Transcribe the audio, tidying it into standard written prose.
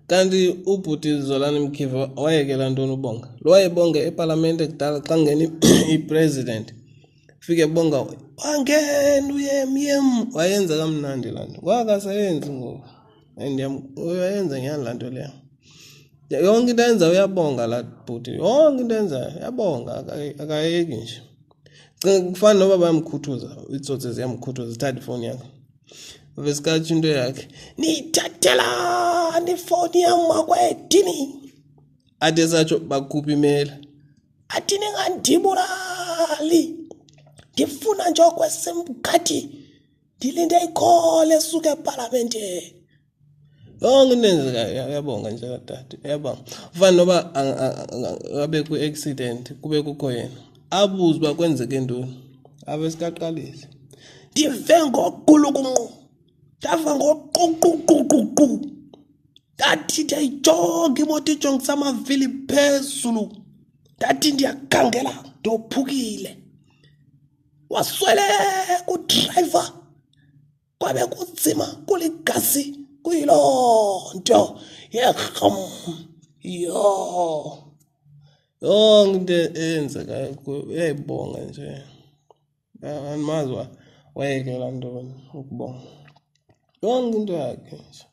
Kanti ubhuti Zolani Mkhiva wayekela ntoni ubonga? Lo wayebonga epalamente kudala xa ngena ipresident. Fike bonga wangena uyem yem wayenza kamnandi laa nto. Ngoku akasayenzi ngoku. And uyayenza nyhani laa nto leyo. Yonke into ayenzayo uyabonga laa bhuti. Yonke into ayenzayo uyabonga akayeki nje. Cinga kufana noba bayamkhuthuza, iitsotsi ziyamkhuthuza zithatha ifowuni yakhe. Veskatsho into yakhe, niyithathelani ifowuni yam makwedini? Athi esatsho bakhupha imela. Athi ningandibulali, ndifuna nje okwesimkhathi, ndilinde ikhole esuka epalamenteni. Yonke into eyenzekayo uyabonga nje kadade, uyabonga. Ufana noba abe kwi-accident kube kukho yena, abuze uba kwenzeke ntoni, abe sikaqalise. Ndive ngoqulukunqu, ndava ngoquququququ, ndathi ndiyayijonga imoto ijongisa amavili phezulu, ndathi ndiyakhangela ndophukile, wasweleka udrayiva. Kwabe kunzima kuligazi kuyiloo nto yerham yho. Yonke into eyenzekayo uyayibonga nje. Andimazi uba wayekela ntoni ukubonga. Yonke into yakhe nje.